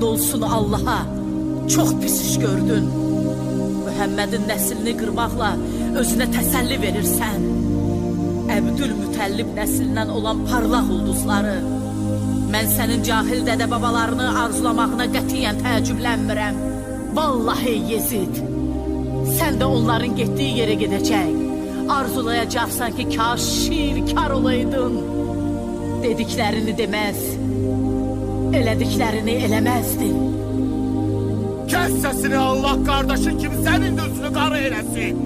And olsun Allaha, çox pis iş gördün. Mühəmmədin nəslini qırmaqla özünə təsəlli verirsən. Əbdülmütəllib nəslindən olan parlaq ulduzları. Mən sənin cahil dədə-babalarını arzulamağına qətiyyən təəccüblənmirəm. Vallahi Yezid, sən də onların getdiyi yerə gedəcək. Arzulayacaqsan ki, kaş şirkar olaydın. Dediklərini deməz, elədiklərini eləməzdin. Kes sesini, Allah kardeşin kimi senin de üstünü kara eylesin.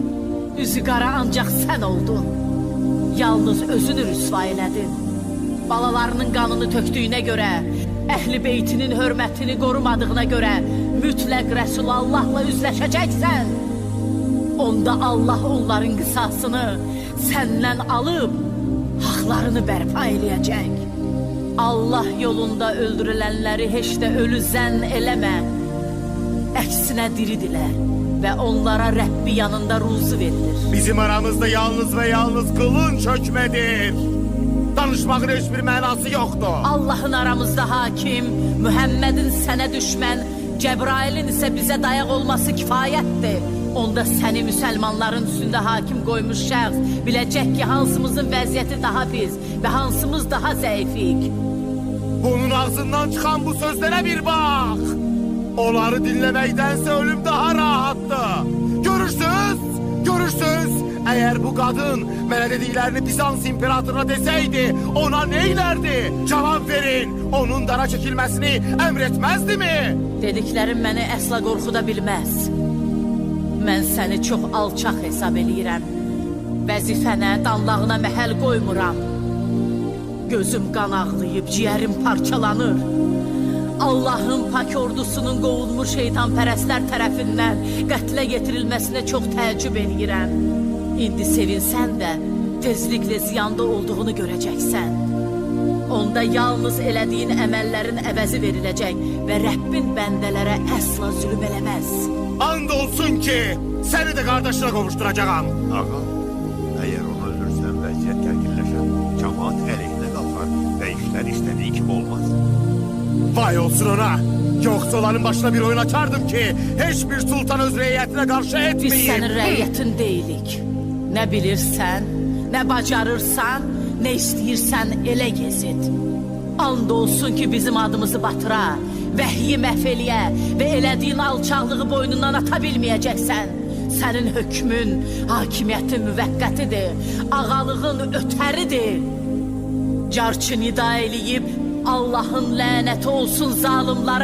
Üzü qara ancaq sən oldun. Yalnız özünü rüsva elədin. Balalarının qanını tökdüyünə görə, əhli beytinin hörmətini qorumadığına görə mütləq Rəsulallahla üzləşəcəksən. Onda Allah onların qisasını səndən alıb haqlarını bərpa eləyəcək. Allah yolunda öldürülənləri heç də ölü zənn eləmə. Əksinə diridirlər və onlara Rəbbi yanında ruzu verilir. Bizim aramızda yalnız ve yalnız kılınç hökmedir. Danışmağın hiçbir mənası yoktu. Allahın aramızda hakim, Mühəmmədin sənə düşmən, Cəbrailin isə bizə dayaq olması kifayətdir. Onda səni müsəlmanların üstündə hakim qoymuş şəxs biləcək ki, hansımızın vəziyyəti daha pis və hansımız daha zəifik. Bunun ağzından çıkan bu sözlere bir bak. Onları dinlemektense ölüm daha rahattı. Görürsünüz, görürsünüz. Eğer bu kadın mənə dediklerini Bizans imperatoruna deseydi ona neylerdi? Cevap verin. Onun dara çekilmesini emretmezdi mi? Dediklərin məni əsla qorxuda bilməz. Mən səni çox alçaq hesab eləyirəm. Vəzifənə, danlağına məhəl qoymuram. Gözüm qan ağlayıb, ciyərim parçalanır. Allahın pak ordusunun qovulmuş şeytanpərəstlər tərəfindən qətlə yetirilməsinə çox təəccüb eləyirəm. İndi sevinsən də tezliklə ziyanda olduğunu görəcəksən. Onda yalnız elədiyin əməllərin əvəzi veriləcək və Rəbbin bəndələrə əsla zülm eləməz. And olsun ki seni de kardeşine kavuşturacağım. Ağa, əgər onu öldürsən vəziyyət gərginləşər, camaat əleyhinə qalxar və işlər istədiyi kimi olmaz. Vay olsun ona. Yoksa onların başına bir oyun açardım ki hiçbir sultan öz reyyətine karşı Biz etmeyeyim. sənin rəiyyətin deyilik. Nə bilirsən, nə bacarırsan, nə istəyirsən elə Yezid. And olsun ki bizim adımızı batıra, vəhyi məhv eləyə və elədiyin alçaqlığı boynundan ata bilməyəcəksən. Sənin hökmün, hakimiyyətin müvəqqətidir, ağalığın ötəridir. Carçı nida eləyib Allahın lənəti olsun zalimlara.